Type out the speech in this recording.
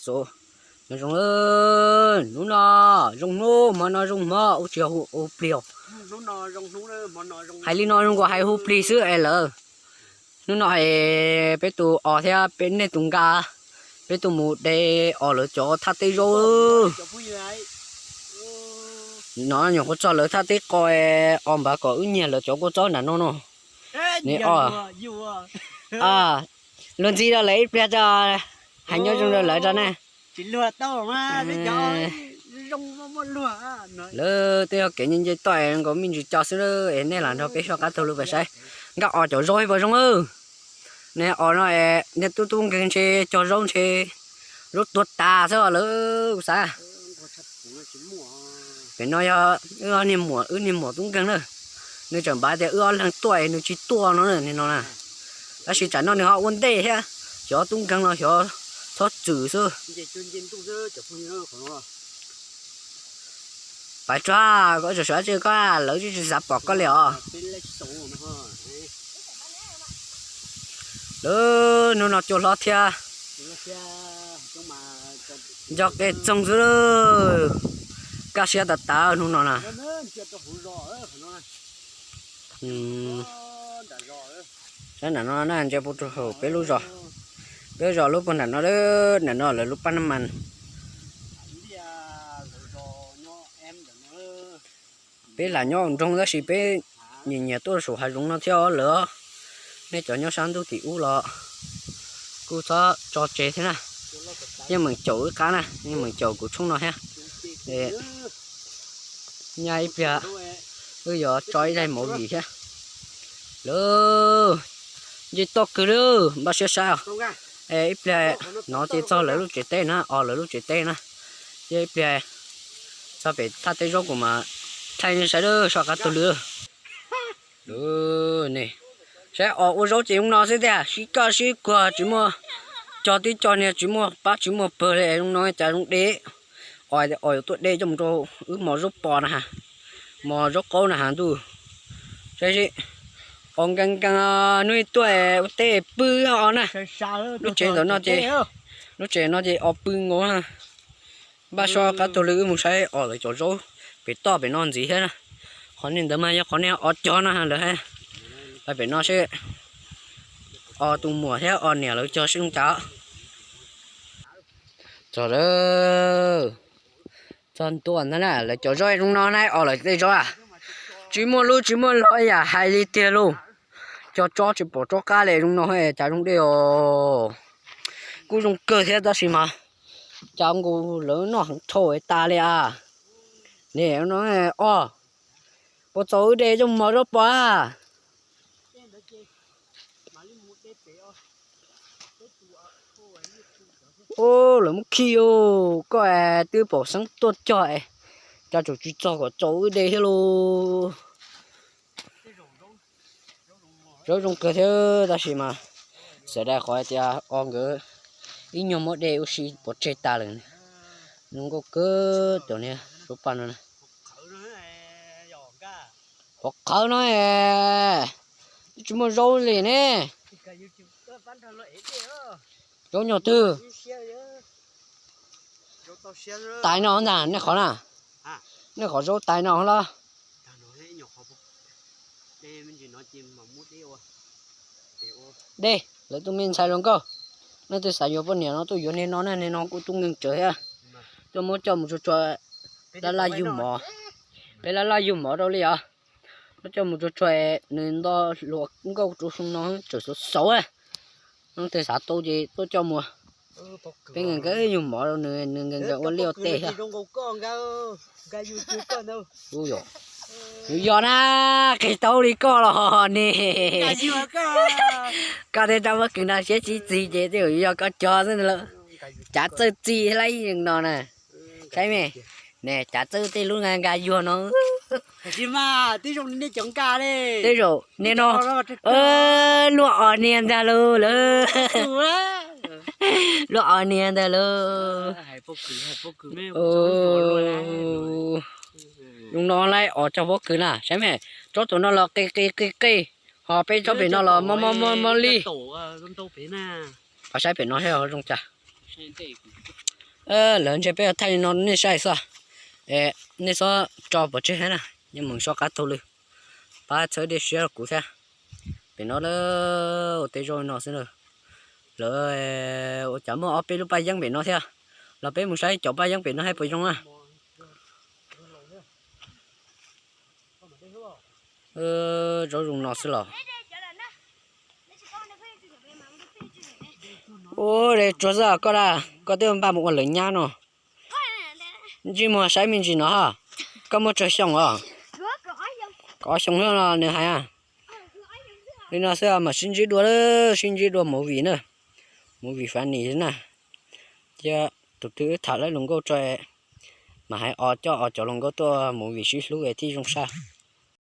Xu, nyob zoo, hnub no zoo hnub, hmo no zoo hmo, ua tsis hu hu plig. Hais li no zoo nkaus hais hu plig xwb es lawm. Hnub no es peb tus os thiab peb nej tus nqa, peb tuaj mus de os lawv cov thaj teb zaub. No nyuam qhuav txog lawv thaj teb qos, os npav kom wb nyiag lawv cov kua txob nram no no. Ne os, luag ntxhi rau lawv ib pliag tso, hais nyob zoo rau lawv tso ne. Lawv twb yog kev nce nce toj es nkaus me ntsis co xwb es nej lam nrog peb soj qab taug lw pem saib nkaj os cov zaub puas zoo. Ne os no, nej tub tub nkeeg ntshe cog zaub ntshe zaub tuag tas xwb lawv kuv xav. Pem no yog wb niag muam, wb niag muam tub nkeeg na, nws tseem npav tias wb ob leeg tuaj es nws tsis tuaj no ne no na. Tab sis tsam no nws ho ua ntej thiab, xyov tub nkeeg los xyov txhob txwm xwb. Pais tsuag, koj tseem sawv tsees koj, lawv tsis xav pom koj li os. Lawv hnub no cua hlob thiab, nco qe txoog xwb, kaj siab tas tas hnub no na. Saib nram no na, ntsia puag rau hauv peb lub zos, peb lub zos lub puag nram no, nram no lawv lub paj naj mas. Peb lam nyob nroog tab sis peb nyiam nyiam tuaj saum hav zoov no thiab lawm. Nej cov nyob sab ntuj tim ub los kuj txhob tso tseg thiab na. Yeej meem caum wb qab na, yeej meem caum kuv tshooj no thiab. Nyaj ib pliag wb yuav tso ib daim movie thiab. Lawv nce toj kawg li, npaj siab saib os. Ib pliag no ces txog lawv lub tsev teb na, os lawv lub tsev teb na. Ces ib pliag txog pem thaj teb zaub kuv mam thaij nej saib lawm, soj qab taug lw. Ne, saib os ua zaub ces zoo no xwb tiag, sib kaj sib kuag tsis muaj cog tib co niag, tsis muaj pab tsis muaj pawg li, zoo no cas zoo de. Os, os yuav tuaj de coj mus rau wb mos zaub pos na, mos zaub qaub na has ntuj. Saib seb, os nkees nkees, hnub ib tuaj ua teb pw os na. Lub tsev ntawm no ces, lub tsev no ces os pw nkaus na. Npaj soj qab taug lw wb mus saib os lawv cov zaub pem toj pem no ntxiv thiab na. Qhov niag ntawd mas yog qhov niag os cog no lawm. Peb pem no seb os tus muam thiab os niam lawv cog seb zoo cas. Txog lawm, txog ntua ntag na, lawv cov zaub zoo no na, os lawv tej zaub a, tsis muaj lub tsis muaj log yam hais li tiag lauj. Cog tsob tsis pom tsob qab li, zoo no cas zoo de os. Kuj zoo kawg thiab tab sis mas cas nkaus lawv noj heev dhau tas li a. Ne no, os, puas txaus wb de coj mus mos zaub pos a? Ub, lawv muab khi os, koj twb pom xeeb tuaj cog es, cas tseem tsis txog kom txaus wb de thiab lauj. Zaub zoo kawg thiab tab sis mas xav dai qhov hais tias os nkawd ib nyuag muab de ua si pov tseg tas lawm. Zoo nkauj kawg cov niag zaub paj no na. Qhov qhawv no, tsis muaj zaub li ne. Zaub nyuag twg? Tais no ntag nej qhov na. Nej qhov zaub tais no los? De, lawv tus me ntxhais hluas nkauj, nej twb xav yuav poj niam no tuaj yuav niag no na, niag no kuj tub nkeeg tsawv thiab. Tuaj muab coj mus tsuag tsuag, laj laj yug mov. Peb laj laj yug mov rau li os. Tuaj coj mus tsuag tsuag, nws nto hluas nkauj rau xyoo no tseem xauv xauv. Leej twg xav tau ces tuaj coj mus. Peb nkees nkees yug mov rau nws, nws nkees nkees ua liaj ua teb thiab. Yus yog na, qis tau li koj los ne. Koj tej rab pob kws no siab tsis txig ces tej zaum yog koj cog xwb ntag lauj. Cav txawj txi laib no na. Saib me, ne cav txawj tej lub nka yuag no. Tej zaum niag no, luaj os niag ntag lauj lawm. Luaj os niag ntag lauj. Zoo no laib os cog pob kws na, saib me, tsob tus no los qi qi qi qi, ho peb tsob pem no los mob mob mob mob li. Pab saib pem no seb zoo cas. Lawv ntshe peb thaij li no nej saib xwb. Nej txhob tso pov tseg thiab na, yeej meem so qab taug lw, pab txhawb diaj siab rau kuv thiab. Pem no lawv ua teb zoo li no xwb na. Lawv ua cas muaj ob peb lub paj yeeb pem no thiab, los peb mus saib cov paj yeeb pem no saib puas zoo na. Zoo zoo no xwb los. Ua de tsuag xwb koj da, koj twb npaj mus ua lawv nyab no. Ntsej muag saib me ntsis no ha. Koj muaj tsawg xyoo os? Kaum ob xyoo no nws hais. Li no xwb mas sib ntsib dua, sib ntsib dua movie na. Movie funny na. Cia tus twg wb tham lawv hluas nkauj tso, mas hais o coj o cov hluas nkauj tuaj movie sib hlub thiaj zoo sab.